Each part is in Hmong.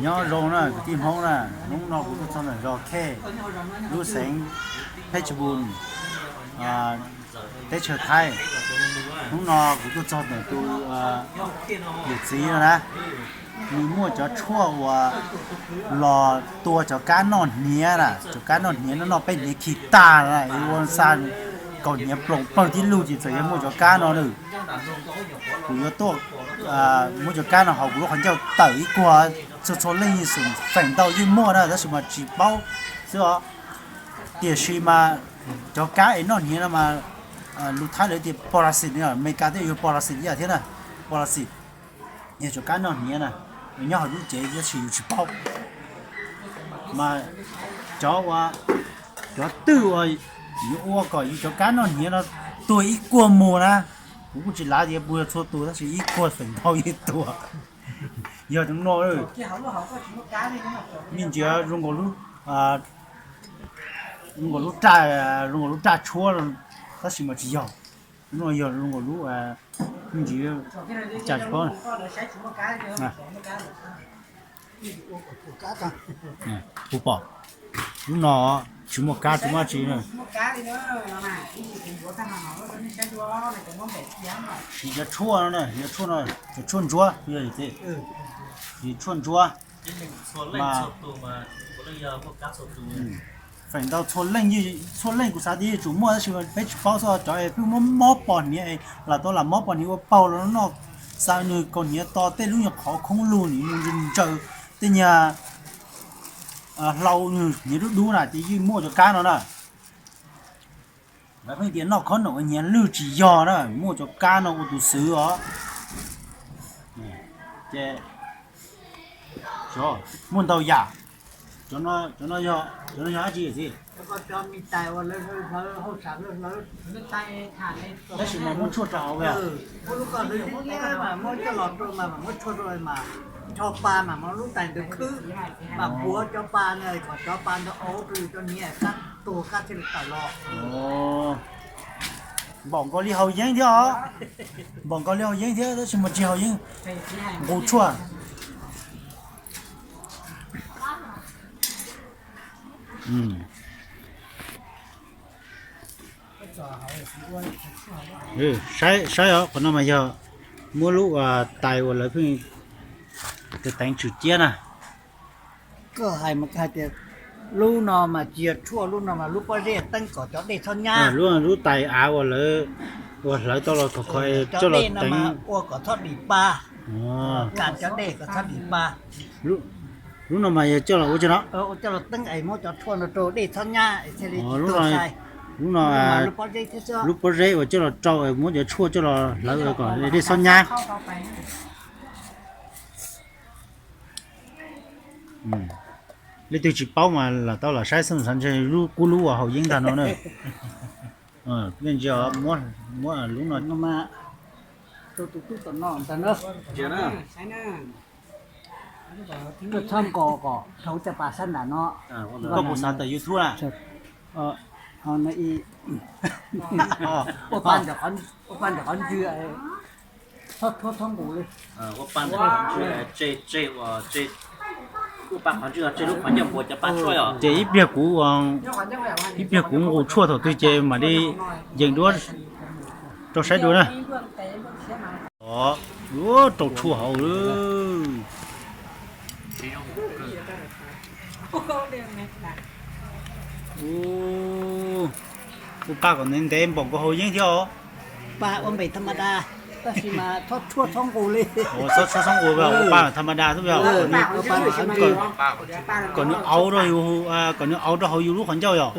Nyob zoo na kwv tij Hmoob na, hnub no kuv tuaj txog ntawm zos Khej, lub xeev Phetshebun, teb chaws Thaib. Hnub no kuv tuaj txog ntawm tus yawm txiv no na, nws muaj cov tshuaj uas los tua cov kab noj hniav na, cov kab noj hniav no noj peb hniav khi tag na, ua xa kaus hniav ploom pawg tib lug ces txawm yog muaj cov kab no na. Kuv yuav tuaj muab cov kab no hauv kuv lub qhov ncauj tawm ib kuag, txhua txhua leej xwm feem ntau yeej muaj na tab sis mas tsis paub xwb os. Tiam sis mas cov kab es noj hniav no mas lus Thaib lawv tias pos las xis, Meskas twb yog pos las xis ib yam thiab na, pos las xis. Yog cov kab noj hniav na, nyob hauv lub cev tab sis yus tsis paub. Mas cov ua, cov twj uas yuav ua kom yus cov kab noj hniav no tuag ib kuag mus na, kuv kuj tsis lav tias puas yog txhua tus tab sis ib kuag feem ntau yeej tuag. Yog cov no, me ntsis zoo nkaus lub, zoo nkaus lub raj, zoo nkaus lub raj tshuab tab sis mas tsis yog. Lub no yog zoo nkaus lub, me ntsis cas tsis paub. Kuv pom lub no tsis muaj kab tsis muaj tsi na. Siv cov tshuaj no na, cov tshuaj no, cov tshuaj ntsuab, yog tshuaj ntsuab mas feem ntau txhua leej, txhua leej kuv xav tias yeej tsum muaj tab sis peb tsis paub xwb. Cov es pheej muab mob pos hniav es lam tau lam mob pos hniav ua paug los noj, xa nws kaus hniav to tej lub nyuag qhov khoob lug nws mus ntsaws tej nyuag hlau nws hniav dub dub na ces yeej muaj cov kab no na. Lawv pheej tias noj khob noom hniav lwj tsis yog na, muaj cov kab no ua tus xwv os. Ces muaj ntau yam. Cov no yog dab tsi txiv? Tab sis mas muab tshuaj rau hauv. Muab lub ko ntawd liab mas muab coj los rau mas muab tshuaj rau mas, rho pa mas muab lub tais ntawd khwb mas puav cov pa ntawd kom cov pa ntawd auv rau yus cov hniav kab tuag kab thiaj li tawm los. Npaum nkaus li haus yeeb thiab os. Npaum nkaus li haus yeeb thiab tab sis mas tsis haus yeeb, nqus tshuaj. Saib, saib os, qhov no mas yog muab lub tais uas lawv pheej teev tswm ciab na. Koj hais mas koj hais tias lub no mas tsis yog tshuaj, lub no mas lub pob zeb teeb kom cov dej txhob nyab. Lub, lub tais av uas lawv, uas hlawv tau los kom kho coj los teev ua kom txhob dim pa, ka cov dej kom txhob dim pa. Lub no mas yog coj los ua tsi no? Coj los teeb es muab cov tshuaj no rau dej txhob nyab thiaj li tsis tuag sai. Lub no, lub pob zeb uas coj los rau muab cov tshuaj coj los hlawv kom dej txhob nyab. Leej twg tsis paub mas lam tau lam saib xwb, xav ntshe lub kub lub uas haus yeeb ntag no na. Leej ntsia, muab lub no. Koj txhob nkaus kom thaum caj pas sab nram no. Koj mus xav tawm YouTube na. Ua pa ntawm qhov ntswg, txhob tshuab txhob nqus li. Ua pa ntawm qhov ntswg, tseg, tseg, ua pa qhov ntswg, tseg lub qhov ncauj npuav cov pa tshuaj os. Ces ib pliag kuv, ib pliag kuv nqus tshuaj thaum twg ces mam li yees duab rau saib dua na. Rau tshuaj hauv. Ua pa kom ntev ntev npaum nkaus haus yeeb thiab os. Pa ua npe tham ma da, tab sis mas txhob tshuab txhob nqus li. Txhob tshuab txhob nqus, ua pa tham ma da xwb yog. Kom nws auv rau, kom nws auv rau hauv yus lub qhov ncauj yog.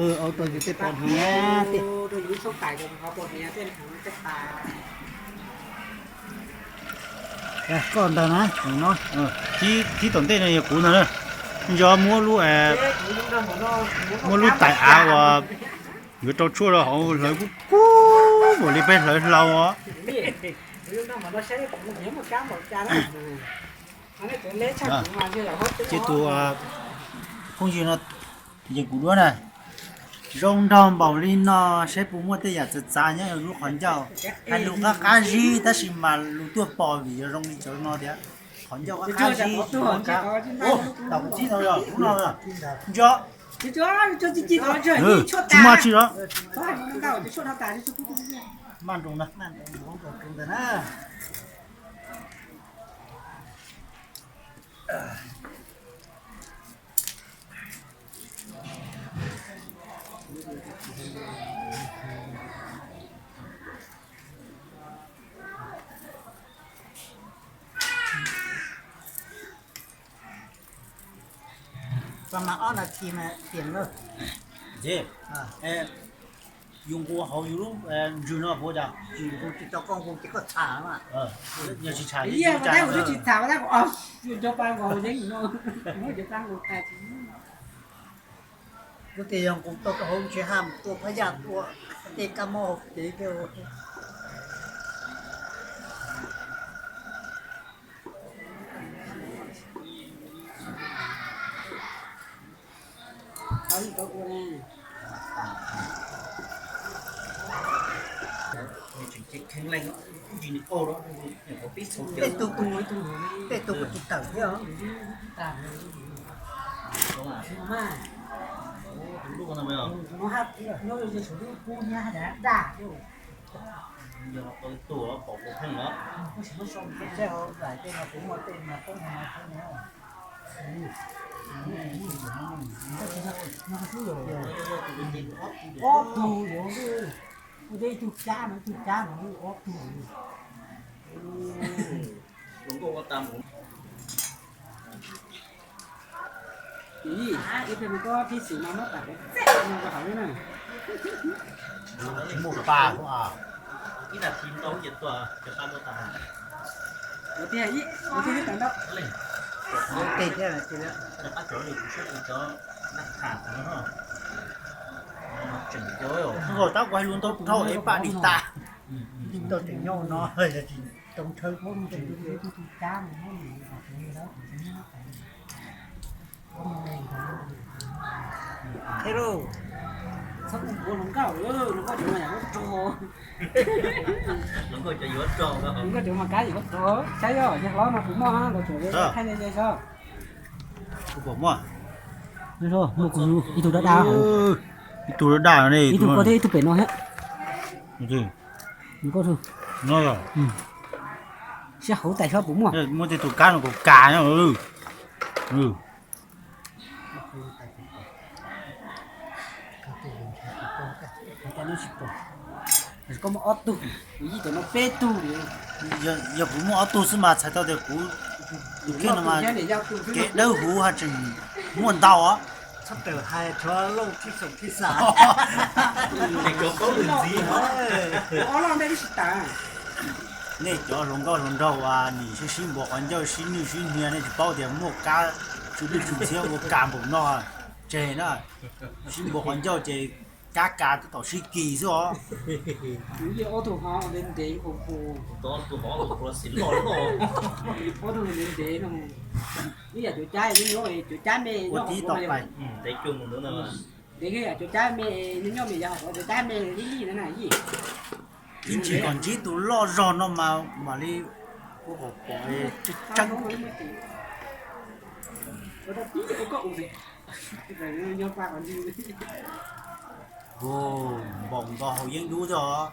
Koj ntag na, thib tom ntej no yog kuv ntag na. Nco muab lub, muab lub tais av uas yuav rau tshuaj rau hauv hlawv kub kub npaum li peb hlawv hlau os. Ces tus phooj ywg no yeej kuv duab na, zoo nraug npaum li no, saib puas muaj tej yam txawv txav nyob lub qhov ncauj. Hais lus qab qab zib tab sis mas lus tuaj pom vim yog zoo li cov no tiag. Qhov ncauj qab qab zib, ua, tam kuv txib tau yog lub no, nco, tsis muaj tsi los, maj nroos na. Txog mas ob nas this mas tiam lawm. Ces, yus nqus hauv yus lub ntswg no puas cas? Nqus tsis tau, koj nqus ces koj txham mas. Yog tsis tsham, tsis tsham, kuv tias yog nqus tau rau hauv ntshe haj tua phab yaj tua tej kab mob hauv kev thiab. Tej tug, tej tug kuj tsis tawm thiab. Yog tau ib tug pom kuv pheej os. Tej hauv daim tej no kuv muaj tej mas poob hauv no thiab na. Ob tug, ua tej ib tug cab no, ib tug cab no ob tug. Ib pliag mus koj thib xwm mas muab pam no rau hauv na. Tsis muaj pa, ib nas this ntau ces tua cov pa tua tas. Ua tiag, ua tiag tawm ntau. Tej thiab, cov qab cov li kuv saib kuv cov naj tham no. Tseem cov, tab kuv hais lus ntau dhau es pam dim tas. Tsis tau tseem nyob no, yog tsis tau nthawv. Txhob ua hluas nkauj, hluas nkauj cov mas yam rog. Hluas nkauj cov yuav rog, hluas nkauj cov mas kab yuav rog. Saib yog yawg hlob no kuv muaj los tseem thaij li li xwb. Kuv pom muaj. Muaj kuv ib tug dab dab hauv. Ib tug dab dab ne, ib tug koj thiab ib tug pem no thiab. Koj, siab hauv tais xyov puas muaj. Muaj tej tus kab no kuv kas no. Koj muaj ob tug, kuv yij cov no peb tug. Yog kuv muaj ob tug xwb mas txhais tau tias kuv tus kheej no mas kev dawb huv haj tseem muaj ntau os. Txhob tawm hais tshuav Lauj Thib Xoom Thib Xas. Nej cov hluas nkauj hluas nraug uas nim sib sib npuas qhov ncauj sib nwj sib hnia nej tsis paub tias muaj kab tsw lwj tsw ntxhiab ua kas npaum no tseg na. Sib npuas qhov ncauj ces kab kas tab tom sib kis xwb os. Ua tib tau pais. Cov cab me nyob me yog cov cab me li li na yij. Ib ntsis kom ntsib tus loj zog no mas mam li ua kom pom tseeb. Npaum nkaus haus yeeb dub xwb os.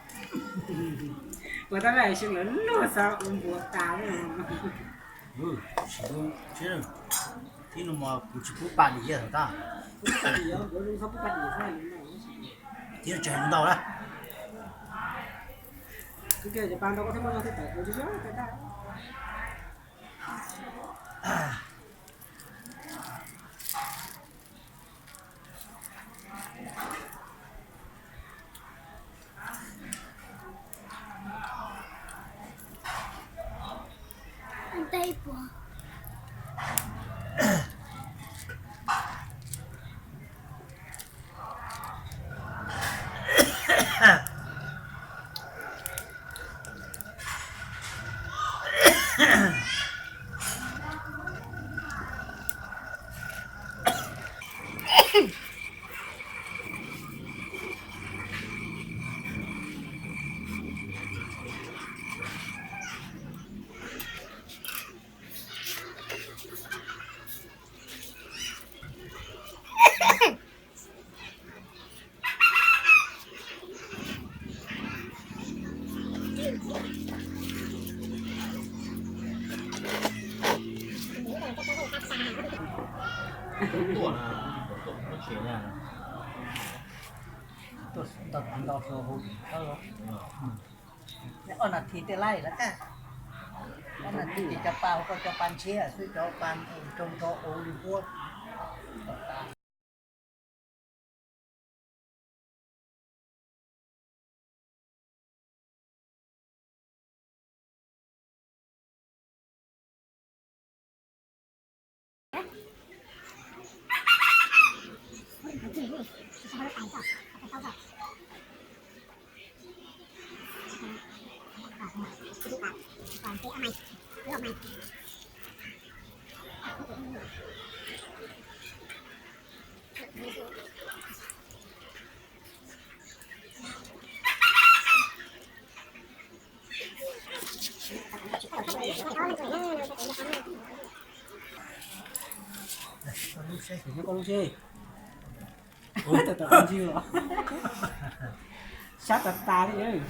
Tib no mas kuv tsis pub pam dim yam tag. Tib no tsis hais ntau na. Ob nas this tej laij lawm, ob nas this ces cov pa hauv ko cov pa ntshiab xwb, cov pa rau nrho ua li huab. Koj lub seb, sab tas tas li.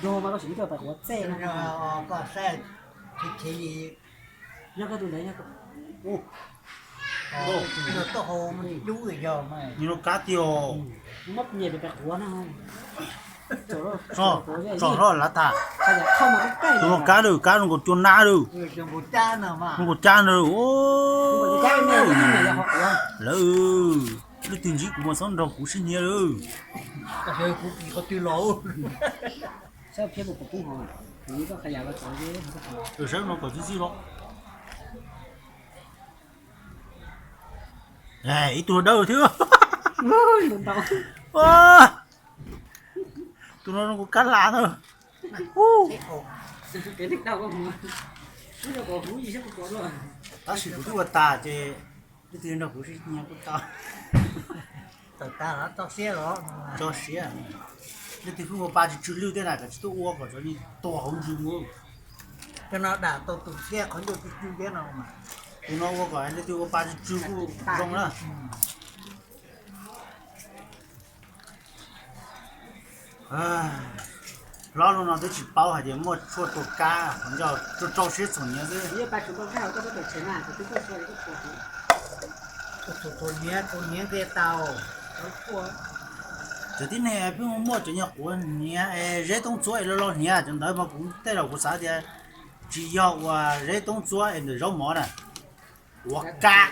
Yog mas koj sim tau pais quav txej no. Koj saib, yog koj tus ntawd yog koj, taub hau dub yog mas. Nws lub kab tiag. Muab nyias pais quav no. Tsom hlo lav tas. Tus no kab lawm, kab zoo nkaus cua nab lawm. Zoo nkaus cab na. Lawv, leej twg ntsib kuv mas txhob nrog kuv sib hnia lawm. Saib no kom txi txiv los. Ib tug dawb thiab. Tus no zoo nkaus kab hla na. Tab sis kuv twb ua tas ces leej twg nrog kuv sib hnia kuj tau. Tawm tas los tso siab los. Tso siab. Leej twg kuj ua pa tsw tsw lwj tej na, koj tsis tuaj ua kom cov ni tua hauv ntsws mus. Cov no dam tau tus thiab qhov ncauj tsw tsw thiab no mas. Tus no ua kom leej twg ua pa tsw tsw kuj zoo na. Hlob lub no twb tsis paub hais tias muaj tshuaj tua kab, qhov ncauj rau rau siab txhuam hniav xwb. Tus hniav, tus hniav nqia tau. Cov tib neeg pheej muaj cov nyuag quav hniav es zeb toob txuab es loj loj hniav, cov ntawd mas kuv tej zaum kuv xav tias tsis yog uas zeb toob txuab es ntawm zaub mov na. Quav kab.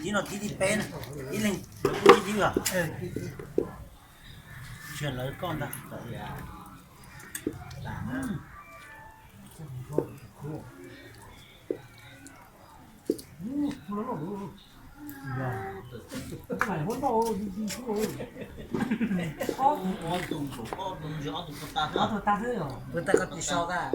Tib no tib tib peb, ib leeg lawv kuj ib dib os. Tsis lawv koj ntag. Tus tag koj tsis so tas.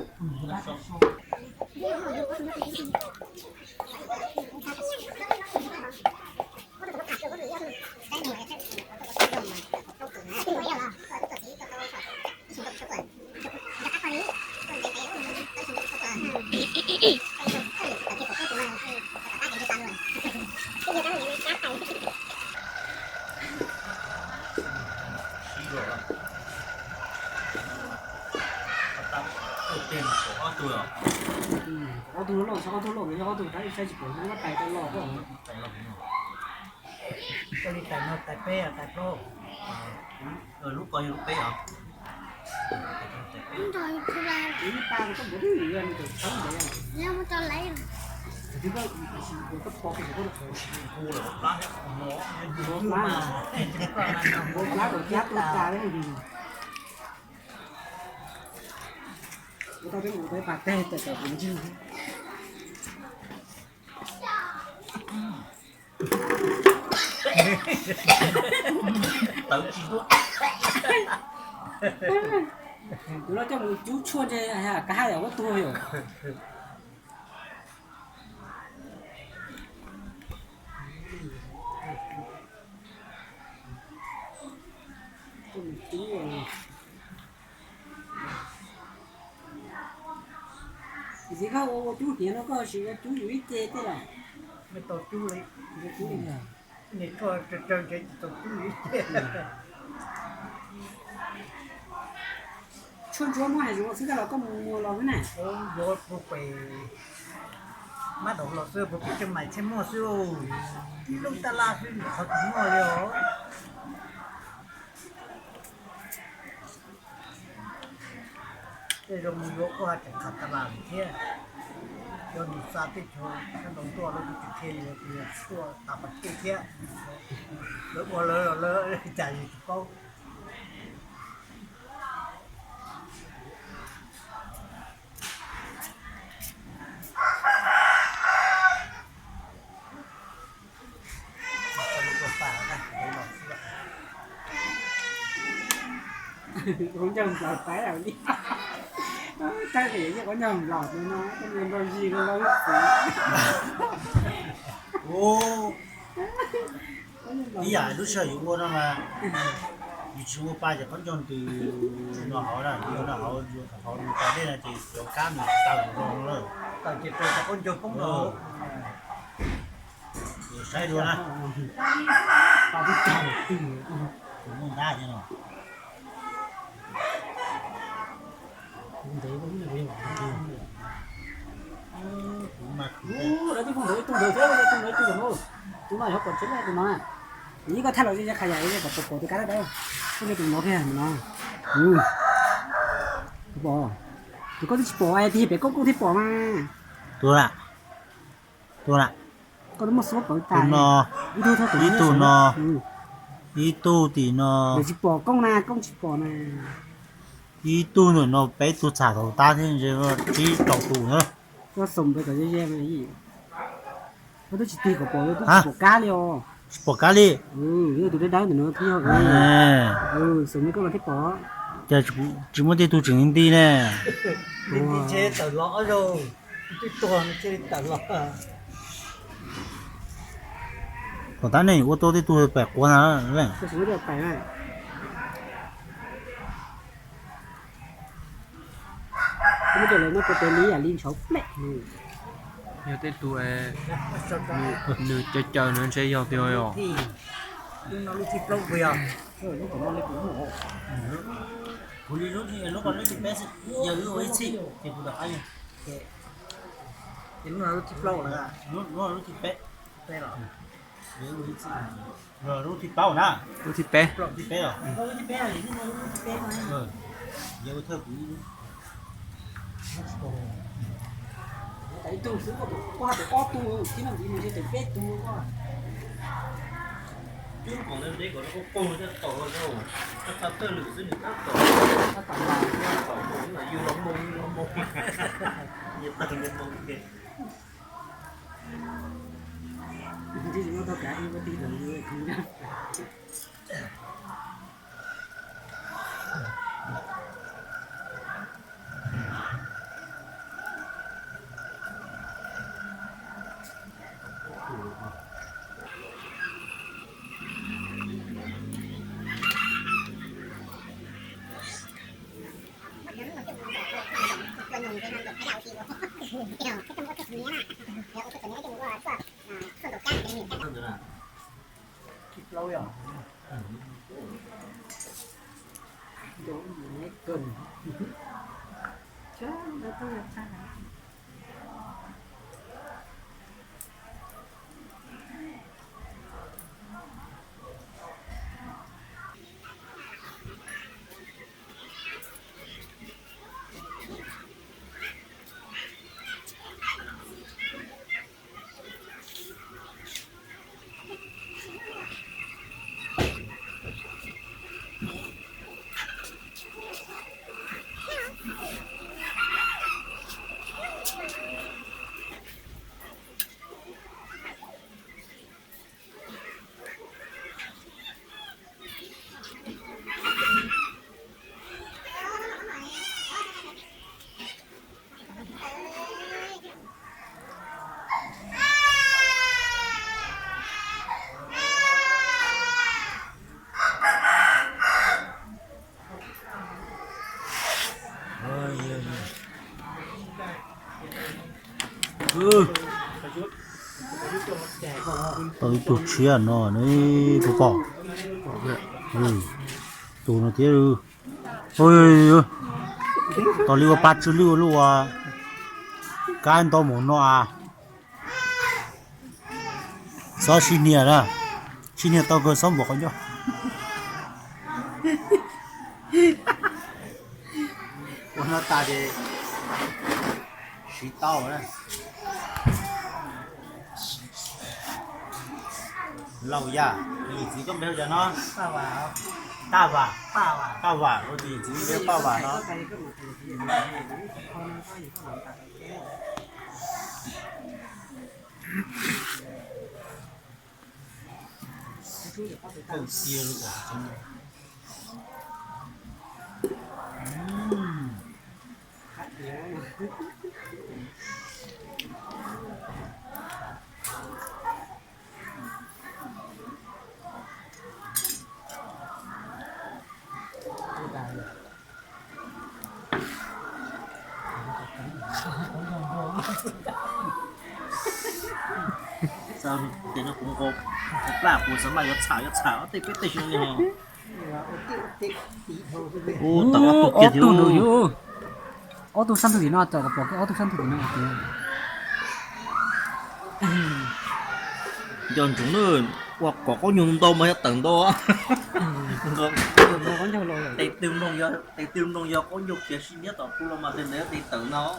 Ob tug loj, ob tug loj, ob tug tab saib tsis pom lub tais tau loj. Tais no tais peb, tais plaub. Lub ko yog lub peb os. Tus no coj mus cub tshuaj ntshe kav haj yam muab tuag yom. Txiv, koj ua cub hniav no koj sim ua cub yus ib ce tej los? Tsis tau cub li. Niag tshuaj raws raws ntshe tsis tau cub yus ib ce. Tshuaj ntsuab muab hais zoo xwb koj los koj mus mus los xwb na. Yuav puag pem Mab Daum los xwb, puag pem Tseej Maim thiaj muaj xwb. Ib lub tab laj xwb nws qhov tsis muaj li os. Tej zaum mus yuav kuj tseem qhov tab laj lawm thiab. Cov nws xa tej chaw sab nraud tuaj lawv kuj tsis qhia yus tias tshuaj tas pas tej thiab. Lawv ua lawv los lawv cas yus tsis paub. Qhov ncauj nplaum taib li. Tab sis yog qhov ncauj nplaum no, koj nrau zis koj nrau ib txwv. Ib yam lub sij hawm yus ua no mas yus tsis ua pa ces qhov ncauj ntws no hauv na, yus no hauv, yus hauv yus tau dej no ces cov kab nws tawm no lawm. Tawm ces rau cov qhov ncauj poob no. Saib dua na. Tus muaj ntab thiab no. Tus no ib tug ntawd thiab, tus no ib tug ntawd, tus no yog pom tseeb tus no. Ib koj thaij los ze qha yam kom pom tus kab dawb, kuj yog tus no thiab no. Pom, tus koj twb tsis pom, tig pem koj kuj thiaj pom mas. Tus na, tus na, koj twb muaj suab pom tas no. Ib tug no, ib tug tim no. Tsis pom koob na, koob tsis pom na. Ib tug ntawm no peb tug txham thaum tab thiab ntshe tsib rau tus na. Koj xoom kom ze ze mas. Koj twb tsis tig kom pom, twb tsis pom kab li os. Tsis pom kab li. Yog tus dawb dawb ntawm no thiab. Xoom li koj mas thiaj pom. Cas tsis muaj tej tug tseem nti ne. Nti ntshe tawm los ob zaug, twb tuag ntshe tawm los. Thaum tab neeg ua tau tej tug pem quav na. Yog tej tug nws caw caw no ntshe yog tiag os. Lub thib peb na. Lub thib peb. Ib tug xwb, koj hais tias ob tug, tib no ntxiv nws ntshe tseem peb tug koj. Cub kom ntawd deb kom lawv qaug qaug thiaj tau, tau tawj lwm xwb nws tab tom, tab tom los, tab tom mus, yus los mus, yus los mus, yus tawg yus mus. Tau ib tug tshiab no ne, puas pom? Tus no thiab. Tos li ua pa tsw lwj ua luaj ua, kab ntau mus no a. Xob sib hnia na, sib hnia tau kawg xob npuas qhov ncauj. Ua no tas ces siv tau na. Laus Yaj, yawm txiv koj npe hu cas no? Paj Vam, Paj Vam, tus yawm txiv npe Paj Vam no. Ces no kuv nqua plab kuv xav mas yuav txham yuav txham ob tej peb tej xyoo li ho. Ub, tawm ob tug kiag thiab. Ob tug sab ntuj tim no, tawm pom kiag ob tug sab ntuj tim no. Nco ntsoov na, ua kom qaub nyuag ntau mas yog tawm ntau. Tes twg mloog yog, tes twg mloog yog qaub nyuag khiav sib nyiab tom kuv los mas tes ntawd yog tes tawm ntau.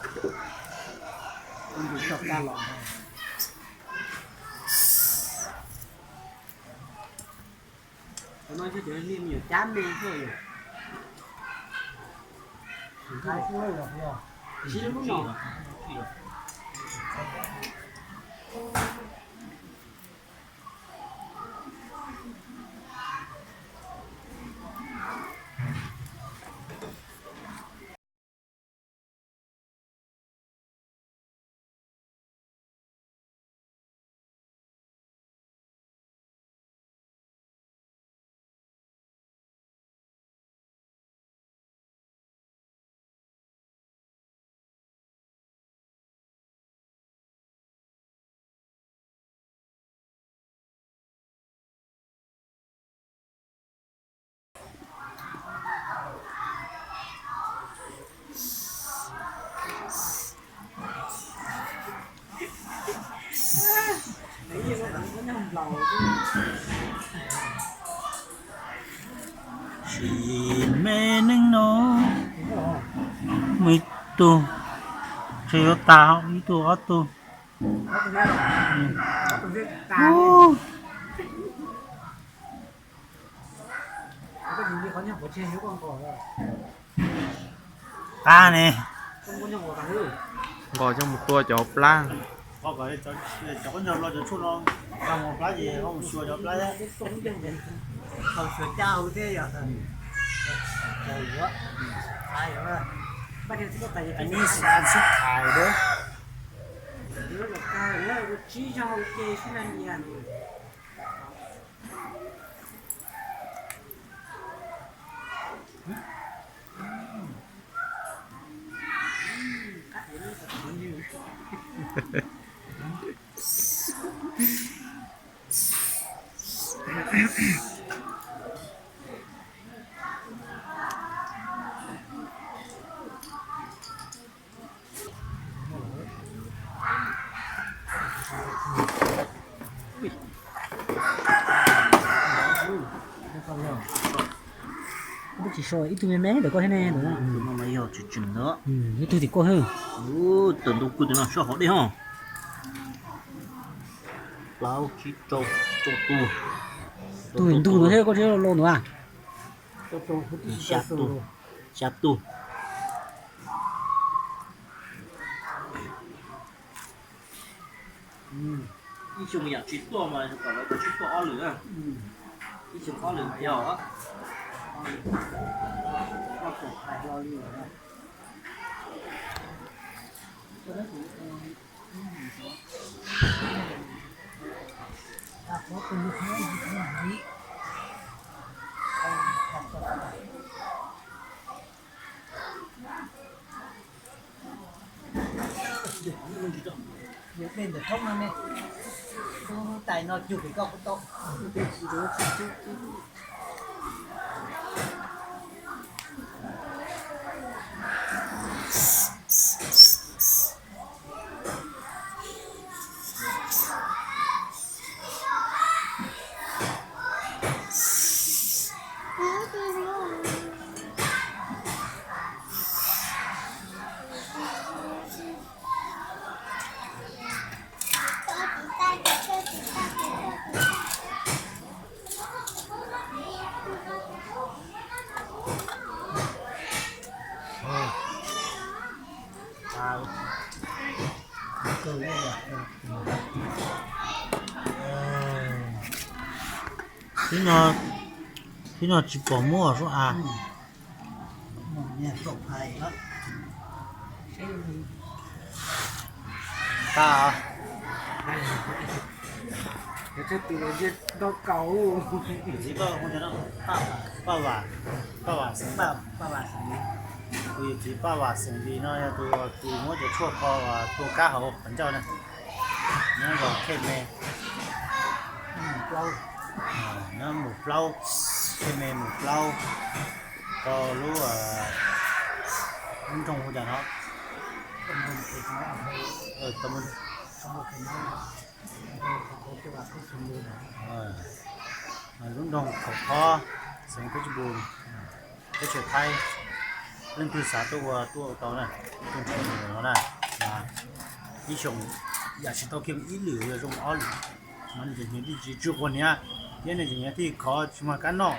Tsis me neej no, muaj ib tug, tseem yuav tag, ib tug ob tug. Qab ne, nqos coj mus tua cov plab. Twb tsis so ib tug me me ntawm koj thiab ne. Tus no mas yog tseem tseem ntawd. Ib tug tim koj hwb. Tawm ntau kawg tus no soj hov dej ho. Plaub tsib rau, rau tus. Tus ntug no thiab koj thiab lo ntawd a. Xya tus, xya tus. Ib xyoo yam tsis tuaj mas kom lawv tuaj sib tuaj ob lwm. Ib xyoo ob lwm mas yog. Dej ntawm thoob no ne, tus tais no cug pem koj kuj tau. Thib no, thib no tsis pom muaj sub av. Tag. Txiv Paj Vam, Paj Vam xeem, tus yawm txiv Paj Vam xeem Lis no yog tus, tus muab cov tshuaj kho uas tua kab hauv qhov ncauj na. Nyob zos Thej Me, nyob Mus Plaub, Thej Me Mus Plaub, rau lub, lub nroog hu cas no, lub nroog Khaum Khob, xeev Peb Tsuj Npus, teb chaws Thaib. Leej twg xav tuaj ua tuaj tau na, tuaj nrhiav no na, ib xyoos yam tsis tau kiag ib lwm yog zoo ob lwm. No nej cov hniav thiaj tsis tsw quas hniav, thiab nej cov hniav thiaj khov tsis muaj kab noj,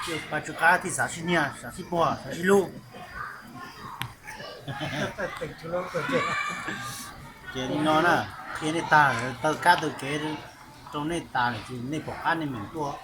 thiaj pab tsw qab thiaj xav sib hnia, xav sib puag, xav sib hlub. Ces li no na, qhia nej tag, taw kab taw kev rau nej tas lawm ces nej pom qab nej meem tuaj.